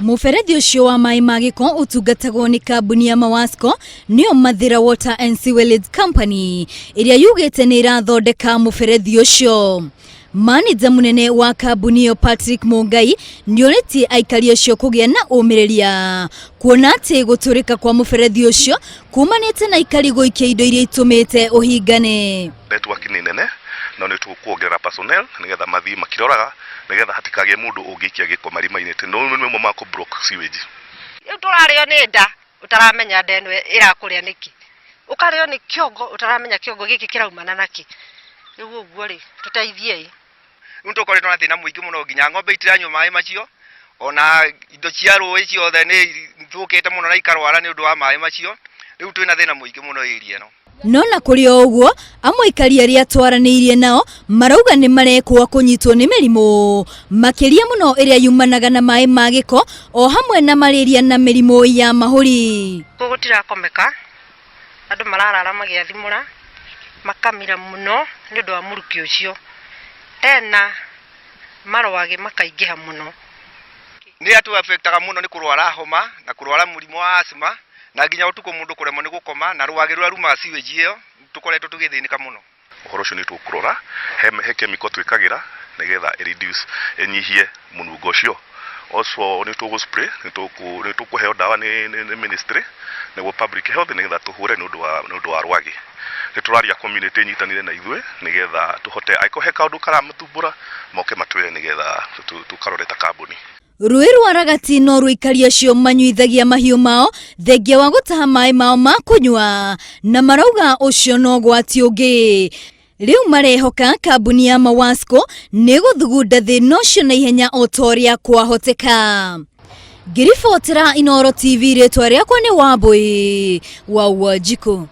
Mũberethi ũcio wa maĩ ma gĩko ũtungatagwo nĩ kambuni ya Mawasco nĩyo Mathira Water and Sewerage Company ĩrĩa yugĩte nĩ ĩrathondeka mũberethi ũcio. Manĩnja mũnene wa kambuni ĩyo Patrick Mũngai nĩorĩtie aikari acio kũgĩa na ũmĩrĩria kuona atĩ gũtũrĩka kwa mũberethi ũcio kumanĩte na aikari gũikia indo iria itũmĩte ũhingane. Network nĩ nene no nĩ tũkuongerera personnel nĩgetha mathiĩ makĩroraga nĩgetha hatikagĩe mũndũ ũngĩikia gĩko marima-inĩ tondũ nĩ mamwe ma kũ block sewage. Rĩu tũrarĩo nĩ nda ũtaramenya nda ĩno ĩrakũrĩa nĩkĩ, ũkarĩo nĩ kĩongo ũtaramenya kĩongo gĩkĩ kĩraumana nakĩ. Rĩu ũguo rĩ, tũteithiei. Rĩu nĩ tũkoretwo na thĩna mũingĩ mũno nginya ng'ombe itiranyua maĩ macio, ona indo cia rũĩ ciothe nĩ ithũkĩte mũno na ikarwara nĩ ũndũ wa maĩ macio, rĩu twĩna thĩna mũingĩ mũno area ĩno. No na kũrĩ o ũguo, amwe aikari arĩa twaranĩirie nao marauga nĩ marekwo kũnyitwo nĩ mĩrimũ makĩria mũno ĩrĩa yumanaga na maĩ ma gĩko o hamwe na malaria na mĩrimũ ya mahũri. Gũkũ gũtirakomeka, andũ mararara magĩathimũra, makamira mũno nĩ ũndũ wa mũrukĩ ũcio. Tena marwagĩ makaingĩha mũno. Nĩ atũ affect aga mũno nĩ kũrwara homa na kũrwara mũrimũ wa asthma na nginya ũtukũ mũndũ kũremwo nĩ gũkoma na rwagĩ rũrĩa rumaga sewage ĩyo tũkoretwo tũgĩthĩnĩka mũno. Ũhoro ũcio nĩ tũkũrora he, he chemical twĩkagĩra nĩgetha ĩ reduce ĩnyihie mũnungo ũcio. Also nĩ tũgũ spray nĩ tũkũheo ndawa nĩ, nĩ, nĩ ministry nĩguo public health nĩgetha tũhũre nĩ ũndũ wa, nĩ ũndũ wa rwagĩ. Nĩ tũraria community ĩnyitanĩre na ithuĩ nĩgetha tũhote angĩkorwo he kaũndũ karamathumbũra moke matwĩre nĩgetha tũkarore ta kambuni. Rũĩ rwa Ragati no rũikari acio manyuithagia mahiũ mao thengia wa gũtaha maĩ mao ma kũnyua na marauga ũcio no ũgwati ũngĩ. Rĩu marehoka kambuni ya Mawasco nĩ gũthugunda thĩna ũcio na ihenya o ta ũrĩa kwahoteka. Ngĩribotera Inooro TV rĩtwa rĩakwa nĩ Wambũi wa Wanjikũ.